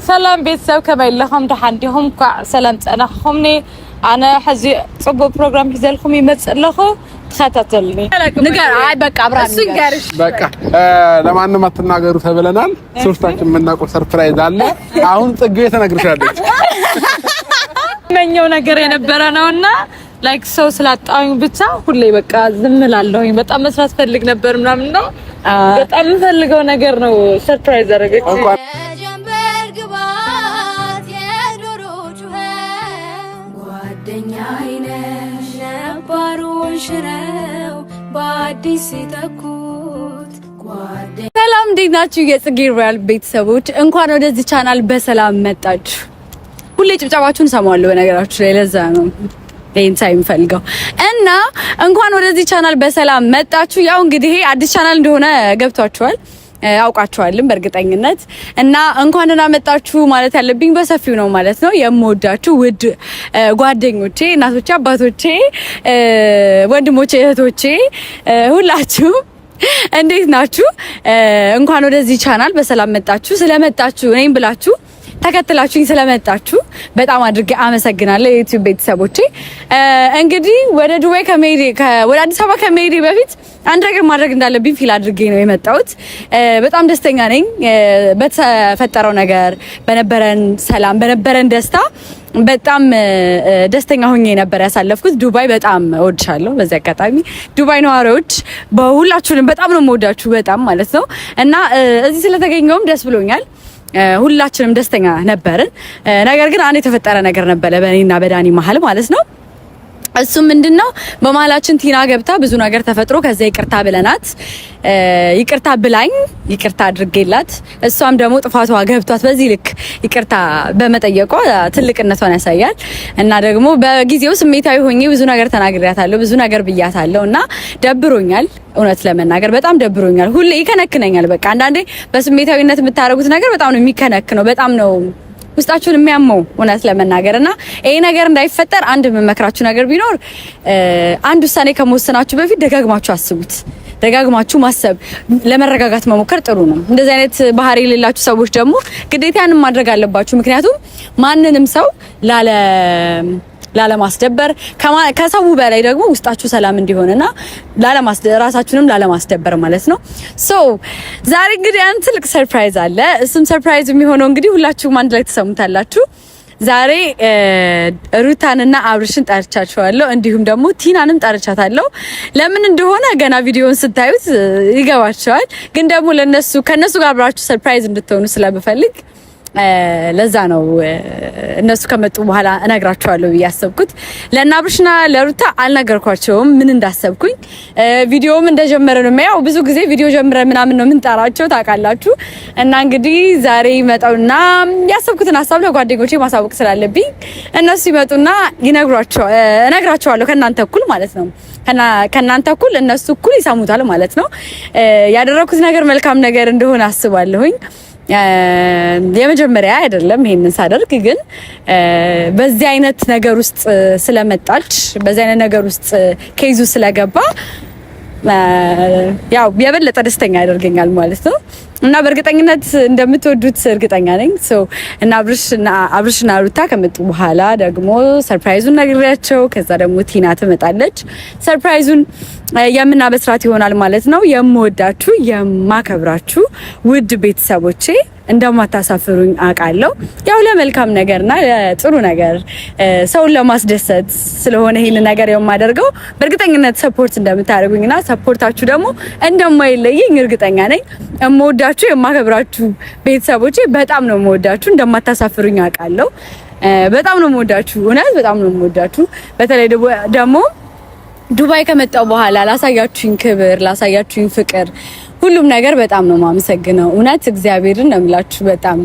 ሰላም ቤተሰብ፣ ከመይ ኣለኹም? ደሓን ዲኹም? ኳዕ ሰላም ፀናሕኹምኒ። ኣነ ሕዚ ፅቡቅ ፕሮግራም ሒዘልኩም ይመፅእ ኣለኹ፣ ተኸታተልኒ። ንገር። አይ በቃ አብርሃም ንገር። በቃ ለማንም አትናገሩ ተብለናል። ሶስታችን የምናውቀው surprise አለ። አሁን ጽጌ ተነግርሻለች። መኘው ነገር የነበረ ነውና like ሰው ስላጣሁኝ ብቻ ሁሌ በቃ ዝም እላለሁኝ። በጣም መስራት ፈልግ ነበር ምናምን ነው። በጣም የምፈልገው ነገር ነው። Surprise አደረገች። እንኳን የጀንበር ግባት የዶሮ ጩኸት ጓደኛ አይነሽ ነባሩን ሽረው በአዲስ ሲተኩት ጓደኛ ሰላም፣ እንዴት ናችሁ? የጽጌ ሮያል ቤተሰቦች፣ እንኳን ወደዚህ ቻናል በሰላም መጣችሁ። ሁሌ ጭብጨባችሁን እሰማዋለሁ በነገራችሁ ላይ፣ ለዛ ነው ይሄን ሳይ የምፈልገው። እና እንኳን ወደዚህ ቻናል በሰላም መጣችሁ። ያው እንግዲህ ይሄ አዲስ ቻናል እንደሆነ ገብቷችኋል፣ አውቃችኋልም በእርግጠኝነት። እና እንኳን ደህና መጣችሁ ማለት ያለብኝ በሰፊው ነው ማለት ነው። የምወዳችሁ ውድ ጓደኞቼ፣ እናቶቼ፣ አባቶቼ፣ ወንድሞቼ፣ እህቶቼ፣ ሁላችሁም እንዴት ናችሁ? እንኳን ወደዚህ ቻናል በሰላም መጣችሁ። ስለመጣችሁ እኔም ብላችሁ ተከትላችሁኝ ስለመጣችሁ በጣም አድርጌ አመሰግናለሁ። የ YouTube ቤተሰቦቼ፣ እንግዲህ ወደ ዱባይ ከመሄዴ፣ ወደ አዲስ አበባ ከመሄዴ በፊት አንድ ነገር ማድረግ እንዳለብኝ feel አድርጌ ነው የመጣሁት። በጣም ደስተኛ ነኝ በተፈጠረው ነገር፣ በነበረን ሰላም፣ በነበረን ደስታ በጣም ደስተኛ ሆኜ ነበር ያሳለፍኩት። ዱባይ በጣም እወድሻለሁ። በዚህ አጋጣሚ ዱባይ ነዋሪዎች በሁላችሁንም በጣም ነው የምወዳችሁ፣ በጣም ማለት ነው። እና እዚህ ስለተገኘውም ደስ ብሎኛል። ሁላችንም ደስተኛ ነበርን። ነገር ግን አንድ የተፈጠረ ነገር ነበረ በእኔና በዳኒ መሀል ማለት ነው። እሱም ምንድነው? በመሀላችን ቲና ገብታ ብዙ ነገር ተፈጥሮ ከዛ ይቅርታ ብለናት፣ ይቅርታ ብላኝ ይቅርታ አድርጌላት፣ እሷም ደግሞ ጥፋቷ ገብቷት በዚህ ልክ ይቅርታ በመጠየቋ ትልቅነቷን ያሳያል። እና ደግሞ በጊዜው ስሜታዊ ሆኜ ብዙ ነገር ተናግሬያታለሁ፣ ብዙ ነገር ብያታለሁ እና ደብሮኛል። እውነት ለመናገር በጣም ደብሮኛል። ሁሌ ይከነክነኛል። በቃ አንዳንዴ በስሜታዊነት የምታደርጉት ነገር በጣም ነው የሚከነክነው፣ በጣም ነው ውስጣችሁን የሚያመው እውነት ለመናገር። እና ይሄ ነገር እንዳይፈጠር አንድ የምመክራችሁ ነገር ቢኖር አንድ ውሳኔ ከመወሰናችሁ በፊት ደጋግማችሁ አስቡት። ደጋግማችሁ ማሰብ፣ ለመረጋጋት መሞከር ጥሩ ነው። እንደዚህ አይነት ባህሪ የሌላችሁ ሰዎች ደግሞ ግዴታ ያንን ማድረግ አለባችሁ። ምክንያቱም ማንንም ሰው ላለማስደበር፣ ከሰው በላይ ደግሞ ውስጣችሁ ሰላም እንዲሆንና ራሳችሁንም ላለማስደበር ማለት ነው። So ዛሬ እንግዲህ አንድ ትልቅ surprise አለ። እሱም surprise የሚሆነው እንግዲህ ሁላችሁም አንድ ላይ ትሰሙታላችሁ። ዛሬ ሩታንና አብርሽን ጠርቻቸዋለሁ። እንዲሁም ደግሞ ቲናንም ጠርቻታለሁ። ለምን እንደሆነ ገና ቪዲዮውን ስታዩት ይገባቸዋል። ግን ደግሞ ለነሱ ከነሱ ጋር አብራችሁ surprise እንድትሆኑ ስለምፈልግ ለዛ ነው እነሱ ከመጡ በኋላ እነግራቸዋለሁ ብዬ ያሰብኩት። ለእነ አብርሽና ለሩታ አልነገርኳቸውም ምን እንዳሰብኩኝ። ቪዲዮም እንደጀመረ ነው። ያው ብዙ ጊዜ ቪዲዮ ጀምረን ምናምን ነው የምንጠራቸው ታውቃላችሁ። እና እንግዲህ ዛሬ ይመጣውና ያሰብኩትን ሀሳብ ለጓደኞቼ ማሳወቅ ስላለብኝ እነሱ ይመጡና ይነግሯቸው እነግራቸዋለሁ ከእናንተ እኩል ማለት ነው። ከእናንተ እኩል እነሱ እኩል ይሰሙታል ማለት ነው። ያደረኩት ነገር መልካም ነገር እንደሆነ አስባለሁኝ። የመጀመሪያ አይደለም ይሄንን ሳደርግ፣ ግን በዚህ አይነት ነገር ውስጥ ስለመጣች፣ በዚህ አይነት ነገር ውስጥ case ኡ ስለገባ ያው የበለጠ ደስተኛ ያደርገኛል ማለት ነው። እና በእርግጠኝነት እንደምትወዱት እርግጠኛ ነኝ። So እና አብርሽና ሩታ ከመጡ በኋላ ደግሞ surprise ኡን ነግሬያቸው ከዛ ደግሞ ቲና ትመጣለች። Surprise ኡን የምናበስራት ይሆናል ማለት ነው። የምወዳችሁ የማከብራችሁ ውድ ቤተሰቦቼ፣ እንደማታሳፍሩኝ አውቃለሁ። ያው ለመልካም ነገርና ለጥሩ ነገር፣ ሰውን ለማስደሰት ስለሆነ ይህን ነገር የማደርገው፣ በእርግጠኝነት support እንደምታደርጉኝና support ኣችሁ ደግሞ እንደማይለየኝ እርግጠኛ ነኝ። የምወዳችሁ የማከብራችሁ ቤተሰቦቼ፣ በጣም ነው የምወዳችሁ። እንደማታሳፍሩኝ አውቃለሁ። በጣም ነው የምወዳችሁ። እውነት በጣም ነው የምወዳችሁ። በተለይ ደግሞ ዱባይ ከመጣው በኋላ ላሳያችሁኝ ክብር፣ ላሳያችሁኝ ፍቅር፣ ሁሉም ነገር በጣም ነው የማመሰግነው። እውነት እግዚአብሔርን ነው የምላችሁ። በጣም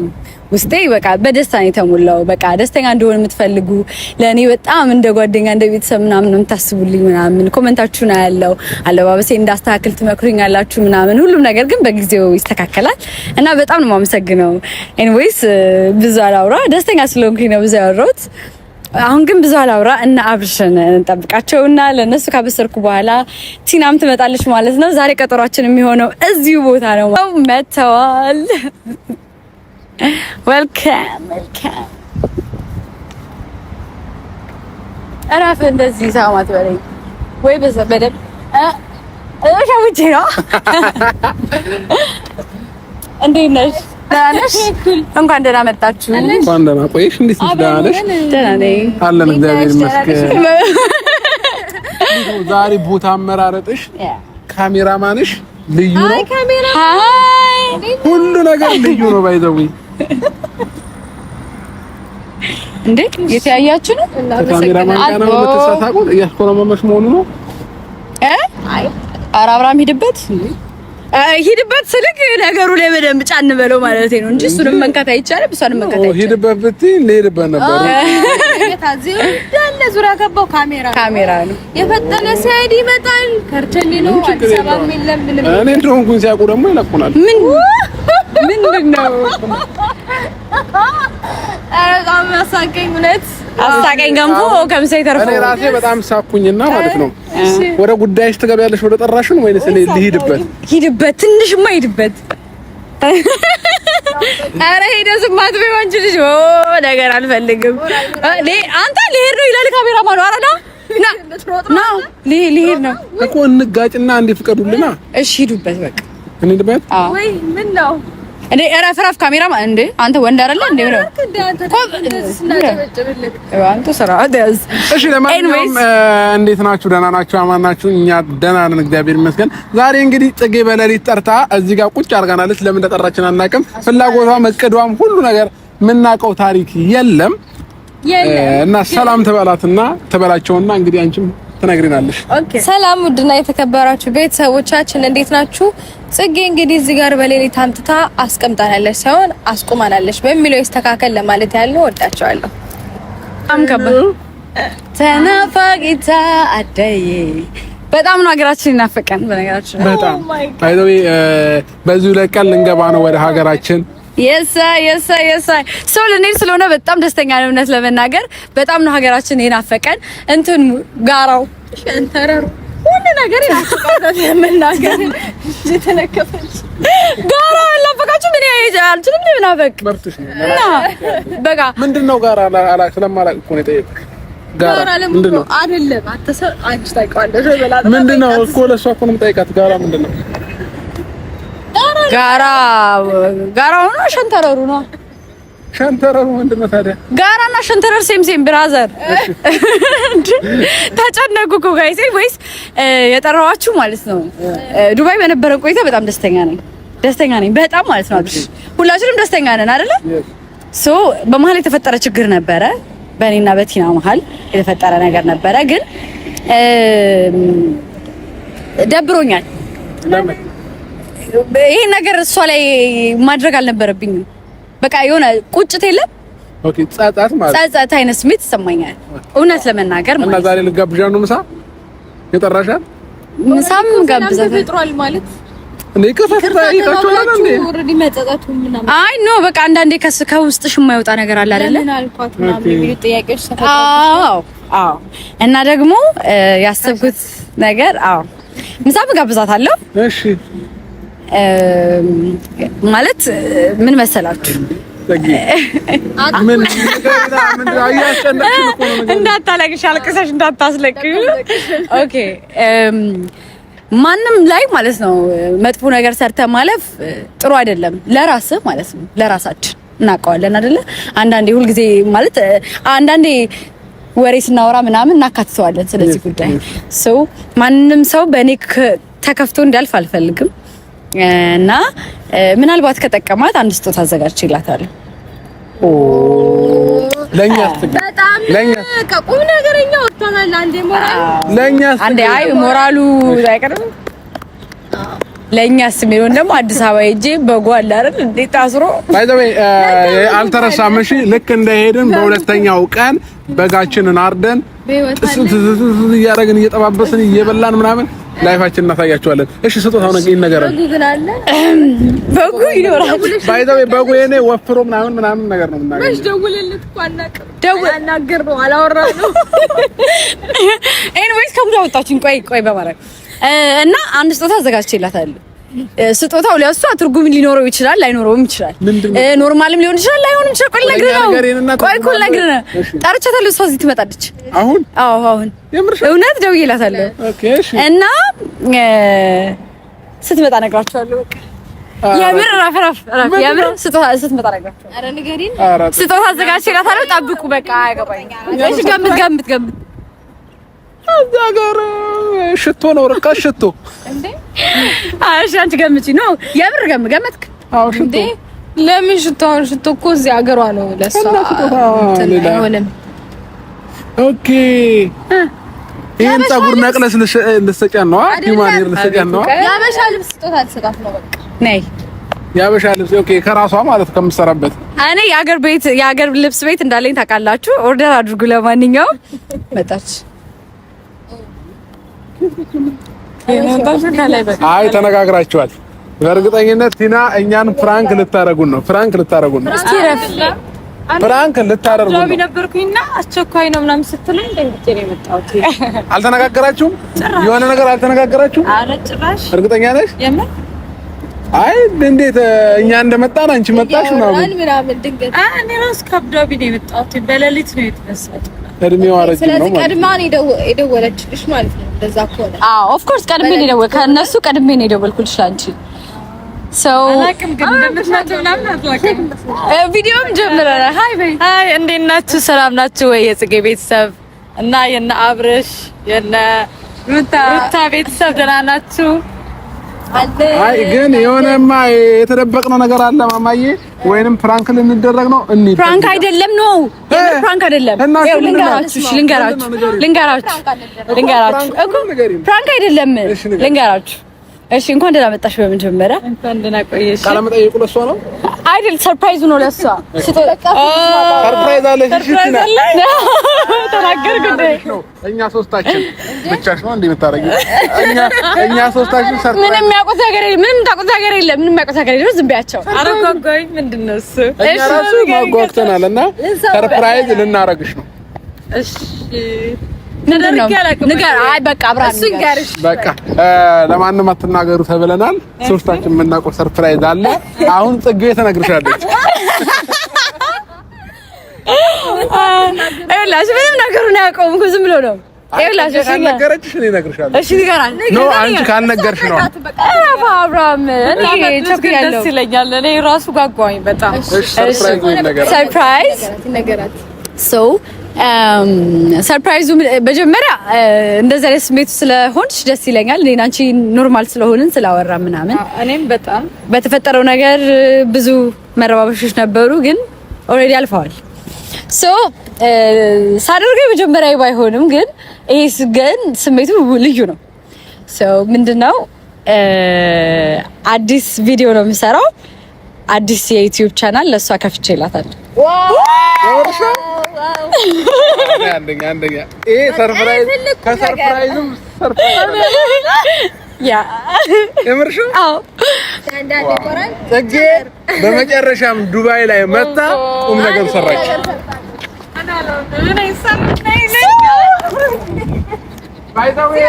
ውስጤ በቃ በደስታ ነው የተሞላው። በቃ ደስተኛ እንደሆነ የምትፈልጉ፣ ለእኔ በጣም እንደ ጓደኛ እንደ ቤተሰብ ምናምን ነው የምታስቡልኝ ምናምን፣ comment ኣችሁን አያለው፣ አለባበሴ እንዳስተካክል ትመክሩኛላችሁ ምናምን። ሁሉም ነገር ግን በጊዜው ይስተካከላል እና በጣም ነው የማመሰግነው። Anyways ብዙ አላውራ፣ ደስተኛ ስለሆንኩኝ ነው ብዙ ያወራሁት። አሁን ግን ብዙ አላውራ እና አብርሽን እንጠብቃቸውና ለነሱ ካበሰርኩ በኋላ ቲናም ትመጣለች ማለት ነው። ዛሬ ቀጠሯችን የሚሆነው እዚሁ ቦታ ነው። መተዋል። Welcome, welcome። እረፍ። እንደዚህ ሳማት በለኝ ወይ በደንብ ሸውቼ ነው። እንዴት ነሽ? ደህና ነሽ? እንኳን ደህና መጣችሁ። እንኳን ደህና ቆየሽ። እንዴት ነሽ? ደህና ነሽ? ደህና ነኝ አለን፣ እግዚአብሔር ይመስገን። ዛሬ ቦታ አመራረጥሽ፣ ካሜራማንሽ ልዩ ነው። ሁሉ ነገር ልዩ ነው። By the way እንዴ የተያያችሁ ነው? ከካሜራማን ጋር ነው የምትሳሳቁት? እያስኮረመመሽ መሆኑ ነው። ኧረ አብርሃም ሂድበት ሂድበት ስልክ ነገሩ ላይ በደንብ ጫን በለው ማለት ነው እንጂ እሱንም መንካት አይቻልም፣ እሷንም መንካት አይቻልም። ሂድበት ብትይ ልሄድበት ነበር። እንዳለ ዙሪያ ገባው ካሜራ ካሜራ ነው። የፈጠነ ሲሄድ ይመጣል። ከርቸሌ ነው፣ አዲስ አበባም የለም ምንም። እኔ እንደሆንኩኝ ሲያውቁ ደግሞ ይለቁናል። ምን ምንድን ነው? ኧረ በጣም አሳቀኝ፣ እውነት አሳቀኝ። ገንፎ ከምሳ ይተርፎ እኔ ራሴ በጣም ሳኩኝና ማለት ነው። ወደ ጉዳይሽ ትገቢያለሽ፣ ወደ ጠራሽን ወይንስ እኔ ልሂድበት? ሂድበት፣ ትንሽማ ሂድበት። ኧረ ሄደ ዝም አትበይው አንቺ ልጅ። ኦ ነገር አልፈልግም። አንተ ልሄድ ነው ይላል ካሜራማኑ። ኧረ ና ና ልሄድ ነው እኮ እንጋጭና እንዴ ፍቀዱልና። እሺ ሂዱበት በቃ እንሂድበት። ወይ ምን ነው እንዴ እረፍ እረፍ። ካሜራማን እንዴ አንተ ወንድ አይደለ እንዴ ነው አንተ ስርዓት ያዝ። እሺ ለማንኛውም እንዴት ናችሁ? ደህና ናችሁ? አማን ናችሁ? እኛ ደህና ነን፣ እግዚአብሔር ይመስገን። ዛሬ እንግዲህ ጽጌ በሌሊት ጠርታ እዚህ ጋር ቁጭ አድርጋናለች። ለምን እንደጠራችን አናውቅም። ፍላጎቷም እቅዷም ሁሉ ነገር የምናውቀው ታሪክ የለም እና ሰላም ትበላትና ትበላቸውና እንግዲህ አንቺም ትነግሪናለሽ። ሰላም ውድና የተከበራችሁ ቤተሰቦቻችን እንዴት ናችሁ? ጽጌ እንግዲህ እዚህ ጋር በሌሊት አምጥታ አስቀምጣናለች ሳይሆን አስቁማናለች በሚለው ይስተካከል ለማለት ያለው ወዳቸዋለሁ። ተናፋቂታ አደዬ በጣም ነው ሀገራችን ይናፈቀን። በነገራችን በጣም by the way በዚሁ ለቀን ልንገባ ነው ወደ ሀገራችን። የሳ የሳ የሳ ሰው ልንሄድ ስለሆነ በጣም ደስተኛ ነው። እውነት ለመናገር በጣም ነው ሀገራችን የናፈቀን። እንትን ጋራው ሸንተረሩ ሁሉ ነገር ይናፍቃል። ለመናገር የተለከፈች ጋራው አልናፈቃችሁም? እኔ አልችልም ለመናፈቅ እና በቃ ምንድነው ጋራ ስለማላውቅ እኮ ነው የጠየኩሽ። ጋራ ምንድነው? አይደለም አተሰር አንቺ ታውቂዋለሽ ወይ በላት። ምንድነው እኮ ለእሷ እኮ ነው የምጠይቃት። ጋራ ምንድነው? ጋራ ጋራው ነው ሸንተረሩ ነው። ሸንተረሩ ምንድነው ታዲያ? ጋራና ሸንተረር same same brother። ተጨነቁ እኮ guys። ወይስ የጠራኋችሁ ማለት ነው። ዱባይ በነበረን ቆይታ በጣም ደስተኛ ነኝ፣ ደስተኛ ነኝ በጣም ማለት ነው። አብርሽ ሁላችንም ደስተኛ ነን አይደለ? So በመሀል የተፈጠረ ችግር ነበረ፣ በእኔና በቲና መሀል የተፈጠረ ነገር ነበረ፣ ግን ደብሮኛል። ይሄ ነገር እሷ ላይ ማድረግ አልነበረብኝም። በቃ የሆነ ቁጭት የለም Okay፣ ጸጸት ማለት ጸጸት አይነት ስሜት ይሰማኛል፣ እውነት ለመናገር ማለት። እና ዛሬ ልጋብዣ ነው ምሳ የጠራሻል? ምሳም ጋብዛት ተፈጥሯል ማለት እንዴ? ከፈታ እንዴ? Already መጸጸቱ ምናምን አይ no በቃ አንዳንዴ ከውስጥሽ የማይወጣ ነገር አለ አይደለ? ለምን አልኳት ምናምን የሚሉ ጥያቄዎች ተፈጥሯል። አዎ አዎ። እና ደግሞ ያሰብኩት ነገር አዎ ምሳም ጋብዛታለሁ። እሺ ማለት ምን መሰላችሁ እንዳታለቅሽ አልቅሰሽ እንዳታስለቅሽ። Okay ማንም ላይ ማለት ነው መጥፎ ነገር ሰርተ ማለፍ ጥሩ አይደለም፣ ለራስህ ማለት ነው። ለራሳችን እናውቀዋለን አይደለ? አንዳንዴ ሁልጊዜ ማለት አንዳንዴ ወሬ ስናወራ ምናምን እናካትተዋለን ስለዚህ ጉዳይ። So ማንም ሰው በእኔ ተከፍቶ እንዲያልፍ አልፈልግም። እና ምናልባት ከጠቀማት አንድ ስጦታ አዘጋጅቼላታለሁ። ለኛ በጣም ከቁም ነገረኛ ወጥቶናል። አንዴ ሞራል ለኛ አንዴ አይ ሞራሉ አይቀርም። ለእኛስ የሚሆን ደግሞ አዲስ አበባ ሄጄ በጎ አለ አይደል እንዴ ታስሮ By the way አልተረሳም። እሺ ልክ እንደሄድን በሁለተኛው ቀን በጋችንን አርደን እያደረግን እየጠባበስን እየበላን ምናምን life ኣችን እናሳያቸዋለን። እሺ ስጦታው ነገር ይነገራል። በጉ ግን አለ በጉ ይኖራል። By the way በጉ የኔ ወፍሮ ምናምን ምናምን ነገር ነው የምናገኘው። መች ደውልለት እኮ አናውቅም። ደውል አናገር ነው አላወራንም። Anyways ከሙዳ ወጣችን። ቆይ ቆይ በማድረግ እና አንድ ስጦታ አዘጋጅቼላታለሁ። ስጦታው ለእሷ ትርጉም ሊኖረው ይችላል፣ ላይኖረውም ይችላል። Normal ም ሊሆን ይችላል፣ ላይሆንም ይችላል። ቆይ ልነግርህ ነው። ቆይ እኮ ልነግርህ ነው። ጠርቻታለሁ። እሷ እዚህ ትመጣለች። አሁን? አዎ አሁን እውነት ደውዬላታለሁ። Okay እሺ። እና ስትመጣ እነግራቸዋለሁ። በቃ የምር ረፍ ረፍ ረፍ የምር ስጦታ ስትመጣ እነግራቸዋለሁ። ኧረ ንገሪን። ስጦታ አዘጋጅቼላታለሁ። ጠብቁ። በቃ አያገባኝም። እሺ ገምት ገምት ገምት። እዛ ጋር ሽቶ ነው፣ ርካሽ ሽቶ። እሺ አንቺ ገምጪ። ነው የምር ገመትክ? አዎ ሽቶ። ለምን ሽቶ? አሁን ሽቶ እኮ እዚህ ሀገሯ ነው ለእሷ አይሆንም። Okay ይሄን ፀጉር ነቅለሽ ልትሰጫን ነው? Human hair ልትሰጫን ነው? የሀበሻ ልብስ ስጦታ ልትሰጣት ነው። በቃ ነይ የሀበሻ ልብስ። Okay ከራሷ ማለት ከምትሰራበት። እኔ የሀገር ቤት የሀገር ልብስ ቤት እንዳለኝ ታውቃላችሁ። Order አድርጉ። ለማንኛውም መጣች። አይ ተነጋግራችኋል። በእርግጠኝነት ቲና እኛን prank ልታረጉን ነው። Prank ልታረጉን ነው። እስቲ ረፍ Prank ልታደርጉ ነው። ነበርኩኝና አስቸኳይ ነው ምናምን ስትለኝ ደንግጬ ነው የመጣሁት። አልተነጋገራችሁም? የሆነ ነገር አልተነጋገራችሁም? ኧረ ጭራሽ። እርግጠኛ ነሽ? የምር። አይ እንዴት እኛ እንደመጣን አንቺ መጣሽ ምናምን ምናምን ድንገት። እኔ እራሱ ከአቡዳቢ ነው የመጣሁት። በሌሊት ነው የተነሳሁት። እድሜዋ ረጅም ነው። ስለዚህ ቀድማ ነው የደወለችልሽ ማለት ነው። እንደዛ ከሆነ አዎ of course ቀድሜ ነው የደወልኩት። ከእነሱ ቀድሜ ነው የደወልኩልሽ ላንቺ። ሰው አላውቅም ግን እንደምትመጡ ምናምን አላውቅም። ቪዲዮም ጀምረናል። Hi በይ። Hi እንዴት ናችሁ? ሰላም ናችሁ ወይ? የጽጌ ቤተሰብ እና የነ አብርሽ የነ ሩታ ቤተሰብ ደህና ናችሁ? አይ ግን የሆነማ የተደበቅነው ነገር አለ ማማዬ፣ ወይንም prank ልንደረግ ነው። እንሂድ። Prank አይደለም ነው prank አይደለም። ይኸው ልንገራችሁ፣ እሺ ልንገራችሁ፣ ልንገራችሁ፣ ልንገራችሁ እኮ prank አይደለም። ልንገራችሁ። እሺ እንኳን ደህና መጣሽ። በመጀመሪያ እንኳን ደህና ቆየሽ። ቃለ መጠይቁ ለእሷ ነው አይደል? Surprise ኡ ነው ለእሷ። Surprise አለ። እሺ ተናገርኩ እንዴ? እኛ ሶስታችን ብቻሽ ነው እንዴ የምታረጊው? እኛ ሶስታችን surprise ምንም የሚያውቁት ነገር የለም። ምንም ታውቁት ነገር የለም። ምንም የሚያውቁት ነገር የለም። ዝም በያቸው። ኧረ ጓጓኝ። ምንድን ነው እሱ? እኛ ራሱ ማጓግተናል እና surprise ልናረግሽ ነው። እሺ ምንድን ነው? ንገር። አይ በቃ አብራን እሱ ይንገርሽ። በቃ ለማንም አትናገሩ ተብለናል። ሶስታችን የምናውቀው surprise አለ። አሁን ጽጌ ተነግርሻለች። ይኸውላችሁ ምንም ነገሩን አያውቀውም እኮ ዝም ብሎ ነው። ይኸውላችሁ እሺ ካልነገረችሽ እኔ እነግርሻለሁ። እሺ ንገራል። No አንቺ ካልነገርሽ ነው። እረፍ አብርሃም። እኔ ቸኩያለሁ። ደስ ይለኛል። እኔ ራሱ ጓጓኝ በጣም። እሺ surprise ወይ ነገር Surprise ነገራት። So surprise ኡ መጀመሪያ እንደዚህ አይነት ስሜቱ ስለሆንሽ ደስ ይለኛል። እኔና አንቺ normal ስለሆንን ስላወራ ምናምን እኔም በጣም በተፈጠረው ነገር ብዙ መረባበሾች ነበሩ፣ ግን already አልፈዋል። So ሳደርገው የመጀመሪያ ባይሆንም ግን ይሄ ግን ስሜቱ ልዩ ነው። So ምንድነው አዲስ ቪዲዮ ነው የምሰራው። አዲስ የ YouTube channel ለእሷ ከፍቼላታለሁ። አንደኛ አንደኛ ይሄ surprise ከ surprise ም surprise Yeah የምርሽ? አዎ። ጽጌ በመጨረሻም ዱባይ ላይ መታ ቁም ነገር ሰራች። By the way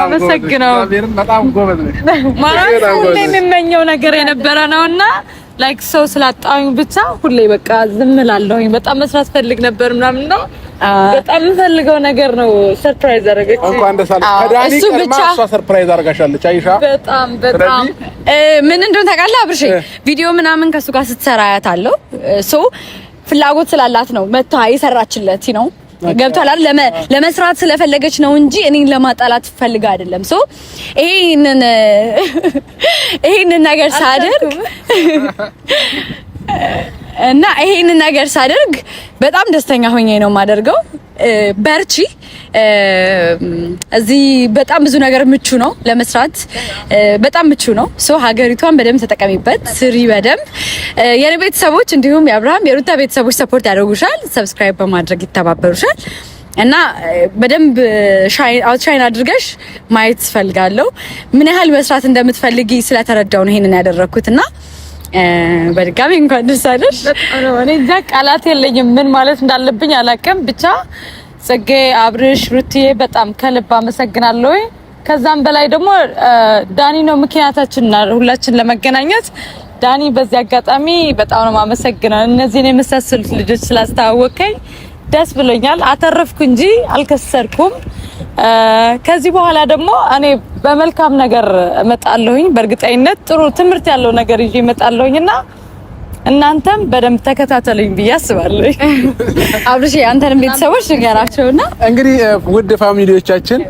አመሰግነው። በጣም ጎበዝ ነሽ። ማለት ሁሌ የምመኘው ነገር የነበረ ነውና like ሰው ስላጣሁኝ ብቻ ሁሌ በቃ ዝም እላለሁኝ። በጣም መስራት ፈልግ ነበር ምናምን ነው። በጣም የምፈልገው ነገር ነው። Surprise አደረገች። እንኳን ደስ አለሽ። ከዳኒ እሱ ቀድማ ብቻ እሷ surprise አድርጋሻለች። አይሻ በጣም በጣም ምን እንደሆነ ታውቃለህ አብርሽ? ቪዲዮ ምናምን ከሱ ጋር ስትሰራ አያታለሁ። So ፍላጎት ስላላት ነው መታ የሰራችለት ነው። ገብቷል አይደል? ለመስራት ስለፈለገች ነው እንጂ እኔን ለማጣላት ፈልጋ አይደለም። So ይሄንን ይሄንን ነገር ሳደርግ እና ይሄንን ነገር ሳደርግ በጣም ደስተኛ ሆኜ ነው የማደርገው። በርቺ። እዚህ በጣም ብዙ ነገር ምቹ ነው ለመስራት፣ በጣም ምቹ ነው። So ሀገሪቷን በደንብ ተጠቀሚበት፣ ስሪ በደንብ። የኔ ቤተሰቦች እንዲሁም የአብርሃም የሩታ ቤተሰቦች support ያደርጉሻል፣ subscribe በማድረግ ይተባበሩሻል እና በደንብ outshine አድርገሽ ማየት እፈልጋለሁ። ምን ያህል መስራት እንደምትፈልጊ ስለተረዳው ነው ይሄንን ያደረኩት እና በድጋሚ እንኳን ደስ አለሽ። እኔ እንጃ ቃላት የለኝም፣ ምን ማለት እንዳለብኝ አላውቅም። ብቻ ጽጌ፣ አብርሽ፣ ሩትዬ በጣም ከልብ አመሰግናለሁ። ከዛም በላይ ደግሞ ዳኒ ነው ምክንያታችን ሁላችን ለመገናኘት። ዳኒ፣ በዚህ አጋጣሚ በጣም ነው የማመሰግነው። እነዚህን የመሳሰሉት ልጆች ስላስተዋወቀኝ ደስ ብሎኛል። አተረፍኩ እንጂ አልከሰርኩም። ከዚህ በኋላ ደግሞ እኔ በመልካም ነገር እመጣለሁኝ። በእርግጠኝነት ጥሩ ትምህርት ያለው ነገር ይዤ እመጣለሁኝና እናንተም በደንብ ተከታተሉኝ ብዬ አስባለሁ። አብርሽ፣ አንተንም ቤተሰቦች ንገራቸውና። እንግዲህ ውድ family ዎቻችን፣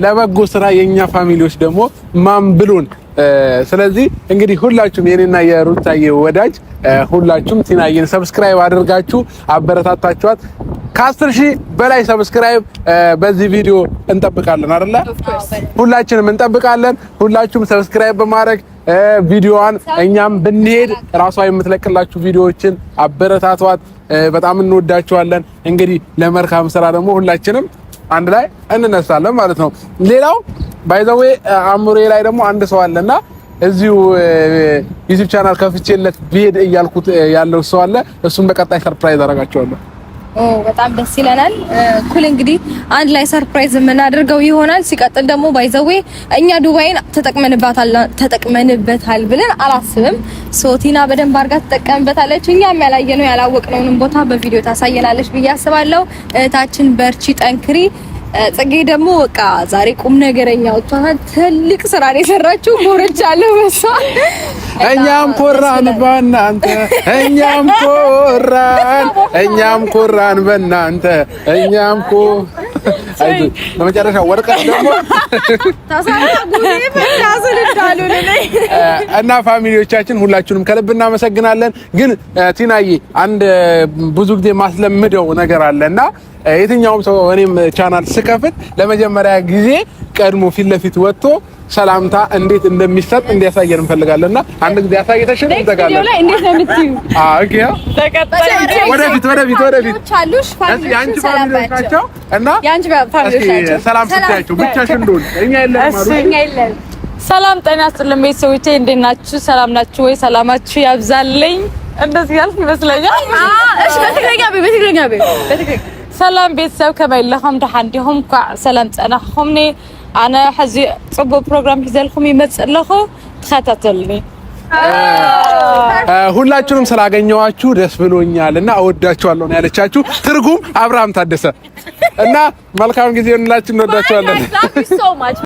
ለበጎ ስራ የኛ family ዎች ደግሞ ማን ብሉን። ስለዚህ እንግዲህ ሁላችሁም የኔና የሩታዬ ወዳጅ፣ ሁላችሁም ቲናዬን subscribe አድርጋችሁ አበረታታችኋት። ከ10,000 በላይ subscribe በዚህ ቪዲዮ እንጠብቃለን አይደለ? ሁላችንም እንጠብቃለን። ሁላችሁም subscribe በማድረግ ቪዲዮዋን እኛም ብንሄድ ራሷ የምትለቅላችሁ ቪዲዮዎችን አበረታቷት። በጣም እንወዳችኋለን። እንግዲህ ለመልካም ስራ ደግሞ ሁላችንም አንድ ላይ እንነሳለን ማለት ነው። ሌላው by the way አእምሮዬ ላይ ደግሞ አንድ ሰው አለና እዚሁ YouTube channel ከፍቼለት ብሄድ እያልኩት ያለው ሰው አለ። እሱም በቀጣይ surprise አደርጋቸዋለሁ። ኦ፣ በጣም ደስ ይለናል። ኩል እንግዲህ አንድ ላይ surprise የምናደርገው ይሆናል። ሲቀጥል ደግሞ by the way እኛ ዱባይን ተጠቅመንባታል ተጠቅመንበታል ብለን አላስብም። So ቲና በደንብ አድርጋ ትጠቀምበታለች። እኛም ያላየነው ያላወቅነውንም ቦታ በቪዲዮ ታሳየናለች ብዬ አስባለሁ። እህታችን በርቺ፣ ጠንክሪ። ጽጌ ደግሞ በቃ ዛሬ ቁም ነገረኛ ወጥቷታል። ትልቅ ስራ ነው የሰራችው። ኮርቻለሁ በሷ። እኛም ኮራን በእናንተ፣ እኛም ኮራን፣ እኛም ኮራን በእናንተ፣ እኛም ኮ በመጨረሻ ወርቀት ደግሞ እና family ዎቻችን ሁላችሁንም ከልብ እናመሰግናለን። ግን ቲናዬ፣ አንድ ብዙ ጊዜ ማስለምደው ነገር አለ እና የትኛውም ሰው እኔም ቻናል ስከፍት ለመጀመሪያ ጊዜ ቀድሞ ፊት ለፊት ወጥቶ ሰላምታ እንዴት እንደሚሰጥ እንዲያሳየን እንፈልጋለን እና አንድ ጊዜ አሳይተሽን እንዘጋለን። ላይ እንዴት ነው የምትዩ? አዎ፣ okay። ወደፊት፣ ወደፊት፣ ወደፊት። አሉሽ family የአንቺ ዎችን ሰላም family ዎች ባያቸው። ናቸው እና የአንቺ family ዎች እስኪ ናቸው። ሰላም ስትያቸው ብቻሽን እንደሆነ እኛ የለንም አሉ። እኛ የለንም። ሰላም ጤና ይስጥልኝ ቤተሰቦቼ፣ እንዴት ናችሁ? ሰላም ናችሁ ወይ? ሰላማችሁ ያብዛልኝ። እንደዚህ ያልክ ይመስለኛል። እሺ፣ በትግርኛ በይ፣ በትግርኛ በይ፣ በትግርኛ። ሰላም ቤተሰብ፣ ከመይ ኣለኹም? ድሓን ዲኹም? ኳዕ ሰላም ፀናሕኹምኒ። ኣነ ሕዚ ፅቡቅ ፕሮግራም ሒዘልኩም ይመፅእ ኣለኹ፣ ተኸታተሉኒ። ሁላችሁንም ስላገኘኋችሁ ደስ ብሎኛል እና እወዳችኋለሁ ነው ያለቻችሁ። ትርጉም አብርሃም ታደሰ እና መልካም ጊዜ እንላችሁ፣ እንወዳችኋለን። Love you so much.